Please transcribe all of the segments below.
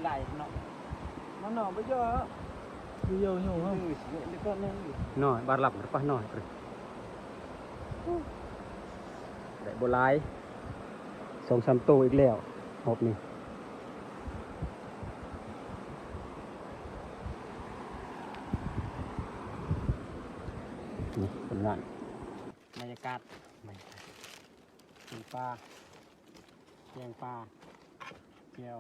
ຫຼາຍເນາະ ມັນເນາະ ບໍ່ເຍາະ ບໍ່ເຍາະຢູ່ເຮົາ ນ້ອຍ ບາດລັບປະນ້ອຍ ໄດ້ບໍ່ຫຼາຍ ສອງສາມໂຕອີກແລ້ວ ຮອບນີ້ ນີ້ຜົນງານ ບັນຍາກາດ ກິນປາ ແກງປາ ແຈ່ວ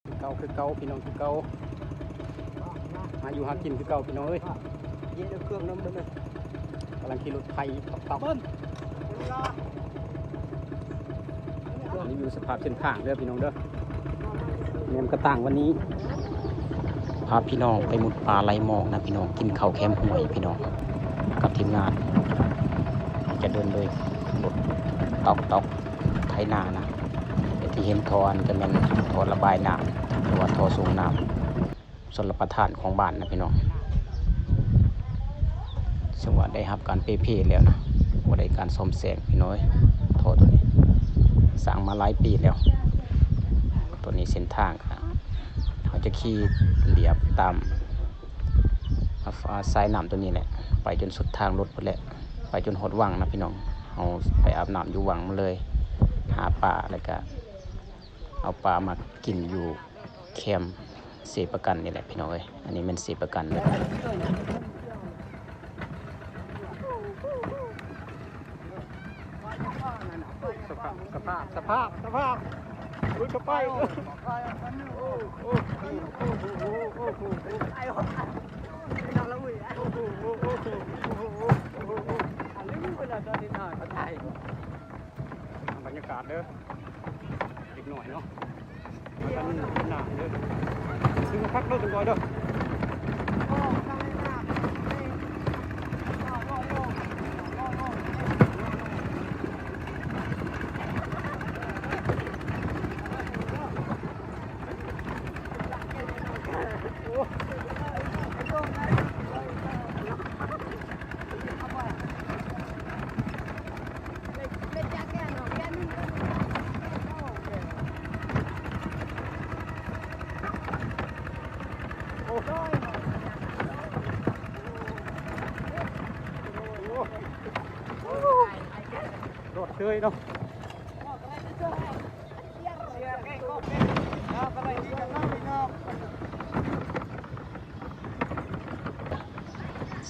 ຄືເກົ່າ ຄືເກົ່າ ພີ່ນ້ອງ ຄືເກົ່າ ຫາຢູ່ຫາກິນຄືເກົ່າ ພີ່ນ້ອງເອີຍ ເຍເດີ ເຄື່ອງນຳເບິ່ງເດີ ກຳລັງຂີ່ລົດໄຖຕັອກໆ ນີ້ຢູ່ສະພາບເສັ້ນທາງເດີພີ່ນ້ອງເດີ ແນມກະຕ່າງວັນນີ້ ພາພີ່ນ້ອງໄປມຸດປ່າໄຫຼໝອກນະພີ່ນ້ອງ ກິນເຂົ້າແຄມຫ້ວຍພີ່ນ້ອງ ກັບທີມງານ ຈະເດີນໂດຍລົດຕອກໆ ໄຖນານະ ແຕ່ທີ່ເຫັນທໍ່ອັນກະແມ່ນທໍ່ລະບາຍນ້ຳ ຫຼືວ່າທໍ່ສົ່ງນ້ຳ ຊົນລະປະທານຂອງບ້ານນະພີ່ນ້ອງ ເຊິ່ງວ່າໄດ້ຮັບການເປເພແລ້ວນະ ບໍ່ໄດ້ການສ້ອມແຊມພີ່ນ້ອງເອີຍ ທໍ່ໂຕນີ້ສ້າງມາຫຼາຍປີແລ້ວ ໂຕນີ້ເສັ້ນທາງກະ ເຮົາຈະຂີ່ລຽບຕາມ ອາ ສາຍນ້ຳໂຕນີ້ແຫຼະ ໄປຈົນສຸດທາງລົດພຸ້ນແຫຼະ ໄປຈົນຮອດວັງນະພີ່ນ້ອງ ເຮົາໄປອາບນ້ຳຢູ່ວັງມາເລີຍ ຫາປາ ແລ້ວກະເອົາປາມາກິນຢູ່ ແຄມເຊປະກັນນີ້ແຫຼະພີ່ນ້ອງເອີຍ ອັນນີ້ແມ່ນເຊປະກັນເດີ ສະພາບ ສະພາບ ສະພາບ ສະພາບ ໂອ້ຍ ເຂົ້າໄປ ໂອ້ ໂອ້ ໂອ້ ບັນຍາກາດເດີ ເດັກນ້ອຍເນາະ ມາກັນໜ້າເດີ ຊື້ມາພັກເດີ ຈັງກ່ອຍເດີ ໂອ້. ໂອ້ ໂອ້ ໂອ້ ໂອ້ ໂດດເຊີຍເນາະ.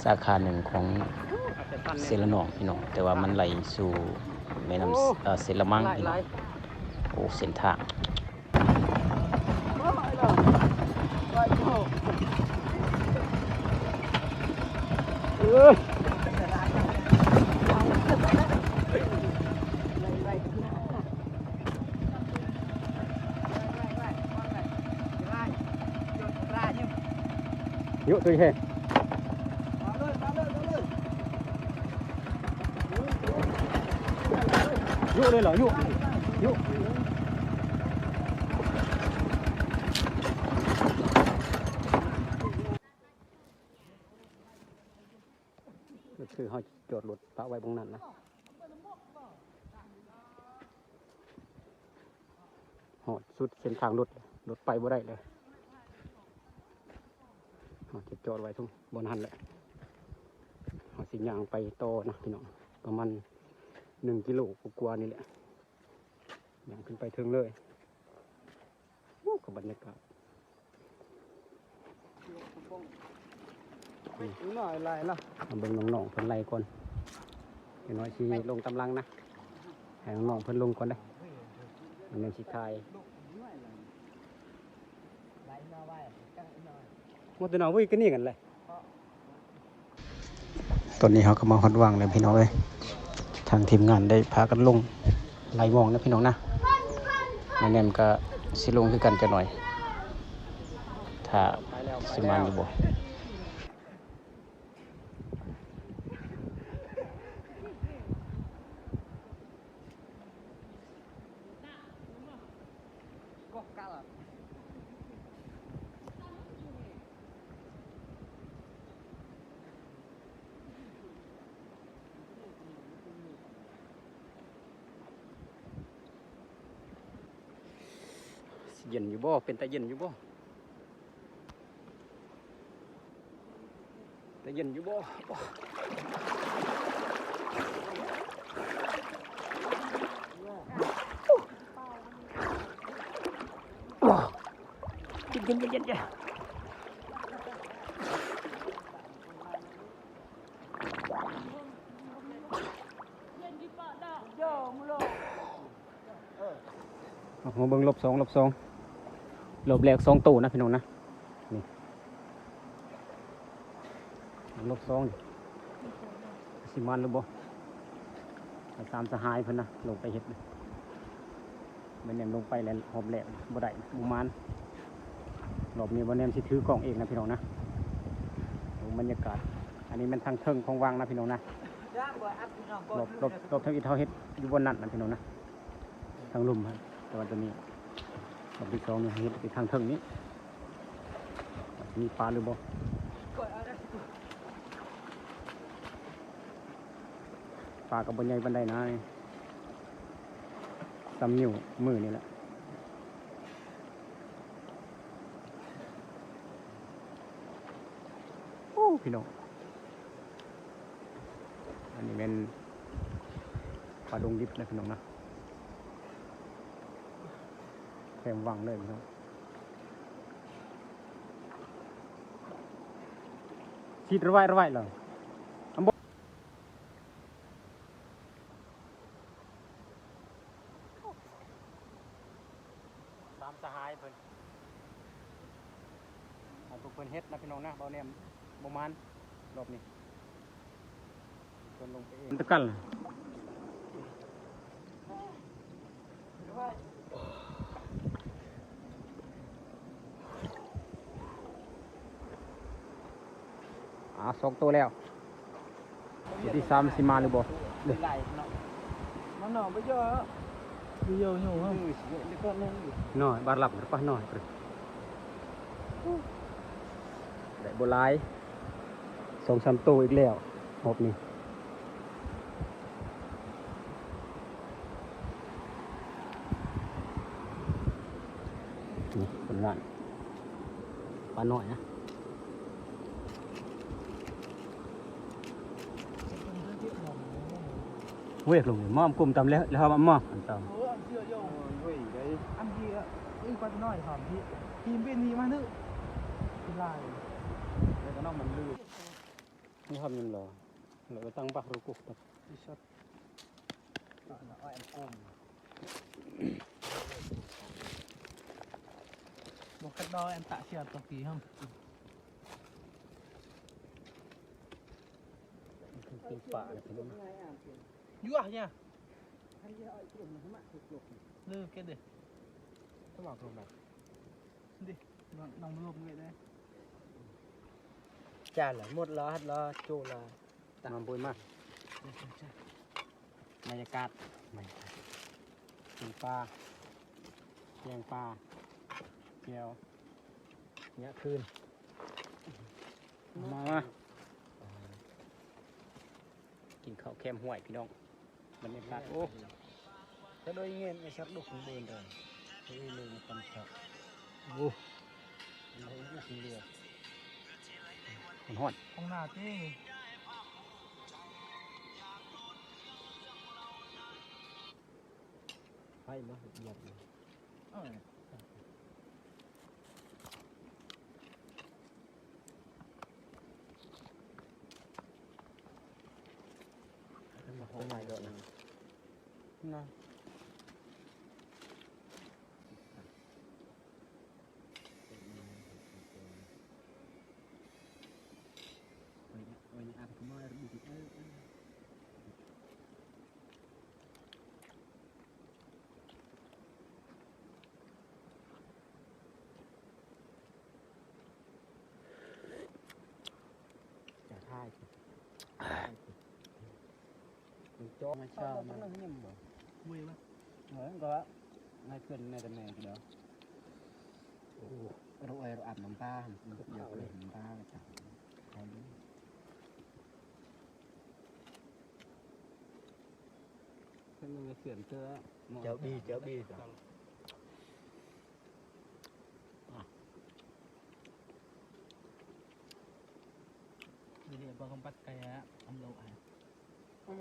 ສາຂາໜຶ່ງຂອງເຊລະໜອງພີ່ນ້ອງ ແຕ່ວ່າມັນໄຫຼສູ່ແມ່ນ້ຳ ເອີ ເຊລະມັງພີ່ນ້ອງ. ໂອ້ ເສັ້ນທາງ. ເຍາະ ໂຕແຮງ. ເຍາະເລີຍເຫລອ? ເຍາະ ເຍາະ. ກໍຄືເຮົາຈອດລົດປະໄວ້ບ່ອນນັ້ນນະ. ຮອດສຸດເສັ້ນທາງລົດ ລົດໄປບໍ່ໄດ້ເລີຍ. ເຮົາຈະຈອດໄວ້ທຸ່ງບ່ອນຫັ້ນແຫຼະ. ເຮົາຊິຍ່າງໄປຕໍ່ນະພີ່ນ້ອງ ປະມານໜຶ່ງກິໂລກວ່າໆນີ້ແຫຼະ ຍ່າງຂຶ້ນໄປເທິງເລີຍ. ໂອ້ ກັບບັນຍາກາດ. ນ້ອຍຫຼາຍເນາະ. ມາເບິ່ງນ້ອງໆເພິ່ນໄລ່ກ່ອນ. ຈັກໜ້ອຍຊິລົງຕາມຫຼັງນະ. ໃຫ້ນ້ອງໆເພິ່ນລົງກ່ອນເດີ້. ມັນຍັງຊິຖ່າຍ. ໂອ້ ແຕ່ນ້ອງເວີ້ຍ ກໍນີ້ກັນແຫຼະ. ຕອນນີ້ເຮົາກໍມາຮອດວັງແລ້ວພີ່ນ້ອງເອີຍ. ທາງທີມງານໄດ້ພາກັນລົງໄລ່ໝອກນະພີ່ນ້ອງນະ. ມາແນມກໍຊິລົງຄືກັນຈັກໜ້ອຍ ຖ້າຊິມານຢູ່ບໍ່. ກໍກະລະ. ເຢັນຢູ່ບໍ່? ເປັນຕາເຢັນຢູ່ບໍ່? ຕາເຢັນຢູ່ບໍ່? ເຢັນໆໆໆ. ເອົາ ມາເບິ່ງລອບສອງ ລອບສອງ ລອບແລກສອງໂຕນະພີ່ນ້ອງນະ. ນີ້ ລອບສອງນີ້ ຊິໝານຫຼືບໍ່? ໃຫ້ຕາມສະຫາຍເພິ່ນນະ ລົງໄປເຮັດນະ. ບ່າວແນມລົງໄປແລ້ວຮອບແລກບໍ່ໄດ້ ບໍ່ໝານ. ຮອບນີ້ບ່າວແນມຊິຖືກ້ອງເອງນະພີ່ນ້ອງນະ. ເບິ່ງບັນຍາກາດ ອັນນີ້ແມ່ນທາງເທິງຂອງວັງນະພີ່ນ້ອງນະ. ຮອບ ຮອບ ຮອບທຳອິດເຮົາເຮັດຢູ່ບ່ອນນັ້ນນະພີ່ນ້ອງນະ ທາງລຸ່ມຫັ້ນ. ແຕ່ວ່າຕອນນີ້ຮອບທີສອງນີ້ເຮັດໄປທາງເທິງນີ້ ວ່າຊິມີປາຫຼືບໍ່. ປາກໍບໍ່ໃຫຍ່ປານໃດນະ ສ່ຳນິ້ວມືນີ້ແຫຼະ. ໂອ້ ພີ່ນ້ອງ ອັນນີ້ແມ່ນປາດົງດິບນະພີ່ນ້ອງນະ ແຄມວັງເລີຍພີ່ນ້ອງ. ຊິດໄວ້ ໄວ້ລະ ຕາມສະຫາຍເພິ່ນ ໃຫ້ພວກເພິ່ນເຮັດນະພີ່ນ້ອງນະ. ບ່າວແນມບໍ່ໝານ ຮອບນີ້ ເພິ່ນລົງໄປເອງ ຕະກັນ. ອ່າ ສອງໂຕແລ້ວ ໂຕທີສາມຊິມາຫຼືບໍ່ເດ້. ມັນໜໍ່ບໍ່ເຍາະ ບໍ່ເຍາະຢູ່ ນ້ອຍ ບາດລັບປະນ້ອຍ ໄດ້ບໍ່ຫຼາຍ ສອງສາມໂຕອີກແລ້ວຮອບນີ້. ນີ້ເພິ່ນວ່າປານ້ອຍນະ. ເວກລົງມອມກຸມຕຳແລ້ວ ແລ້ວມາມອມອັນຕຳ ຈານລະ ໝົດລະ ຫັດລະ ໂຈລະ ມາບຸຍມາ. ບັນຍາກາດ ມາກິນປາ ແກງປາ ແຈ່ວ ຍະຄືນ ມາ ມາ ກິນເຂົ້າແຄມຫ້ວຍພີ່ນ້ອງ. ບັນຍາກາດ ໂອ້ ຈະໂດຍເງິນໄອ້ສັດລູກຂອງເບີນເດີ ເອີ ເລີຍມາຕຳສັກ ໂອ້ ຮ້ອນໆ ຂອງໜ້າຕິ ໄຟມາຫຽບເລີຍ ເອີ. ຈະຖ່າຍ ມັນຈ້ອງໃຫ້ເຊື່ອມັນ ເບິ່ງເຫັນບໍ່? ເອີ ກໍໃຫ້ຂຶ້ນໃນຕຳແໜ່ງດຽວ ໂອ້ ເອົາອາບນ້ຳປາ ຢາກເລີຍນ້ຳປາ ເຈົ້າບີ ເຈົ້າບີ. Không bắt cay á, ăn lẩu à.